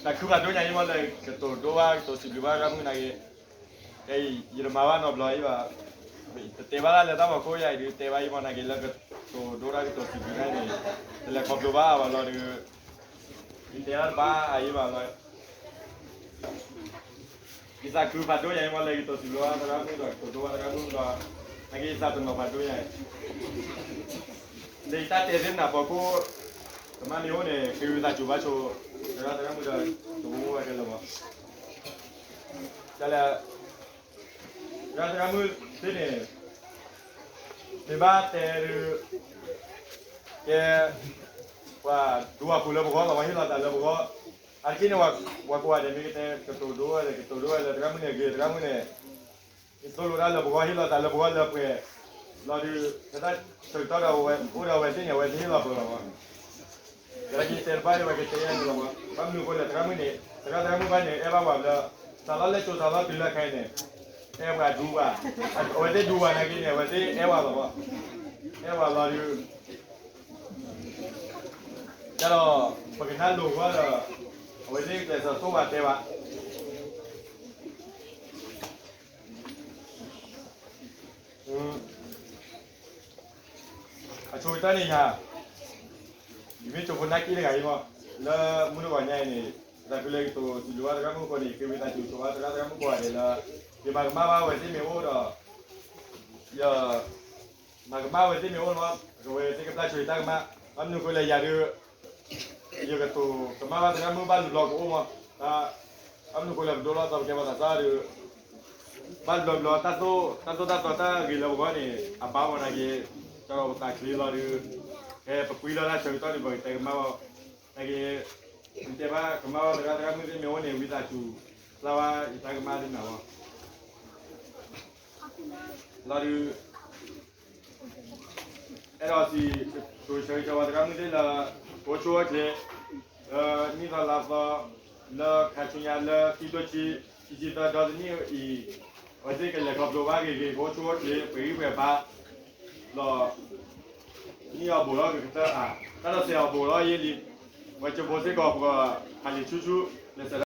တၢ်ခုဖးဒိၣ်ညါအံၤမ့ၢ်လၢကတိၤဒိဘၣ် ကတိၤစံးဘျုးဘၣ်သရၣ်မုၣ်နာ်က့, ခဲအံၤ ယတမၤဘၣ်နီတဘျီအံၤဘၣ်, တတဲဘၣ်ဒၣ်လၢတၢ်မၤခိၣ်ယၤအံၤဒုး တဲဘၣ်အံၤမ့ၢ်နာ်က့ လၢကတိၤဒိတၢ်ကတိၤစံးဘျုးတၢ်န့ၣ် တလဲၤခီဖျိဘၣ်ဘၣ်လီၤဒီး ယတဲဘၣ်တဘၣ်အံၤဘၣ်လီၤ. ယသးခုဖးဒိၣ်ညါအံၤမ့ၢ်လၢ ယကတိၤစံးဘျုးဘၣ်သရၣ်မုၣ်ဒီး ကတိၤဒိဘၣ်သရၣ်မုၣ်ဒီး နာ်က့ယသးတနီၤဖးဒိၣ်ညါအံၤ လၢယတၢ်တဲသ့ၣ်မနၤဖီခိၣ် ကမၣ်မ့ၢ်အိၣ်န့ၣ် ဃ့ဝံသးစူၤဘၣ်ဆိ သရၣ်သရၣ်မုၣ်ဒီး တဘိမိၢ်ဝဲခဲလၢာ်မး, ဒ်လဲၣ် သရၣ်သရၣ်မုၣ်သ့ၣ်န့ၣ် မ့ၢ်ဘၣ်တဲဒုး ကဲ ပှၤဒူပှၤဃိၤလၢပဂီၢ်လီၤ ပှၤဟ့ၣ်လီၤသးလၢပဂီၢ်, အါတက့ၢ်န့ၣ် ပှၤကိးဂၤဒဲးမ့ၢ်ကတဲ ကတိၤဒိဝဲဒီး ကတိၤဒိဝဲလၢသရၣ်မုၣ်န့ၣ် ဂ့ၤသရၣ်မုၣ်န့ၣ် ယသိၣ်လိတၢ်လၢပဂီၢ် ဟ့ၣ်လီၤသးလၢပဂီၢ်လၢပှဲၤလီၤဒုး ပတၢ်ဆၢကတီၢ်ဒီးအိၣ်ဒီးအဝဲသ့ၣ်န့ၣ် အဝဲသ့ၣ်ဟ့ၣ်လီၤပှဲၤလီၤမး, ကဲက့ၤတဲတဘၣ်ဒ်ဝဲကတဲယၤန့ၣ်လီၤမး, ဘၣ်မနုၤအဃိလဲၣ် သရၣ်မုၣ်န့ၣ် သရၣ်သရၣ်မုၣ်ဘၣ်န့ၣ် အဲၣ်ဘၣ်ပှၤလၢ စးထီၣ်လၢကၠိစးထီၣ်တုၤလၢခဲအံၤန့ၣ် အဲၣ်ပှၤဒူပှၤ, အဝဲသ့ၣ်ဒူပှၤနာ်က့န့ၣ် အဝဲသ့ၣ်အဲၣ်ပှၤလီၤမး, အဲၣ်ပှၤလီၤဒုး တၢ်ဒီး ပကနၣ်လိၤဝဲဒီး အဝဲသ့ၣ်ကျဲးစၢးသိၣ်ဘၣ်တဲဘၣ် အဆိကတၢၢ်န့ၣ်ယၤ, ယမ့ၢ်ကၠိဖိနၢ်က့တဂၤအံၤမး, လၢမုၢ်တဂီၤညါအံၤန့ၣ် တၢ်ဖဲလၢယကတိၤစံးဘျုးဘၣ်သရၣ်မုၣ်အဃိန့ၣ် ဃ့ဝံသးစူၤဆိဘၣ်သရၣ်သရၣ်မုၣ်ကိးဂၤဒဲးလၢ ယမၤကမၣ်ဘၣ်အဝဲသ့ၣ်မ့ၢ်အိၣ်ဒီး ယ မၤကမၣ်ဝဲသ့ၣ်မ့ၢ်အိၣ်လီၤ, အဝဲသ့ၣ်ကဘၣ်ဆိတၢ်ကမၣ်, ဘၣ်မနုၤအဃိလဲၣ်ယၤဒုး ယကတိၤကမၣ်ဘၣ်သရၣ်မုၣ်ဘၣ်လူၤဘျီကအိၣ်မး, ဘၣ်မနုၤအဃိလဲၣ် ပဒိလီၤသီပကဲပှၤသးစၢ်ဒီး ဘၣ်လူၤဘျီ တၢ်သိၣ်တၢ်သီတၢ်ဂ့ၤလၢပဂီၢ်န့ၣ် အဘၣ်မးနာ်က့, တၢ်ဒီးပသးချ့လီၤဒုး, ဖဲပကွံလီၤတၢ်ဆၢကတီၢ်န့ၣ် ပကတဲကမၣ်ဘၣ်, နာ်က့ ပတဲဘၣ်ကမၣ်ဘၣ်သရၣ်သရၣ်မုၣ်သ့ၣ်မ့ၢ်အိၣ်န့ၣ် ဝံသးစူၤ ဖျါဝဲယတၢ်ကမၣ်သ့ၣ်မနၤလီၤ, လီၤဒုး အဲၣ်ဒိးစံးကတိၤဆၢဂ့ၤဆၢဝါသရၣ်မုၣ်သ့ၣ်လၢ ကိးဆိအိၣ်ချ့ လၢနံၣ်သီလါသီ လၢခါဆူညါလၢခံထိဆံ ခံဆံသၢဒီတနံၣ်အံၤ အဝဲသ့ၣ်ကလဲၤခီဖျိဘၣ်ဂ့ၤဂ့ၤ ကိးဆိအိၣ်ချ့ ပှဲၤဂံၢ်ပှဲၤဘါ လီၤ နံၣ်အီၤဘိးလီၤကကတၢၢ်ဧါ တၢ်ဒီးစဲးအီၤဘိးလီၤယဲလံ ပှၤကၠိဖိစ့ၢ်ကီး ပှၤဟးလံာ်ဆူၣ်ဆူၣ် လဲၤစဲး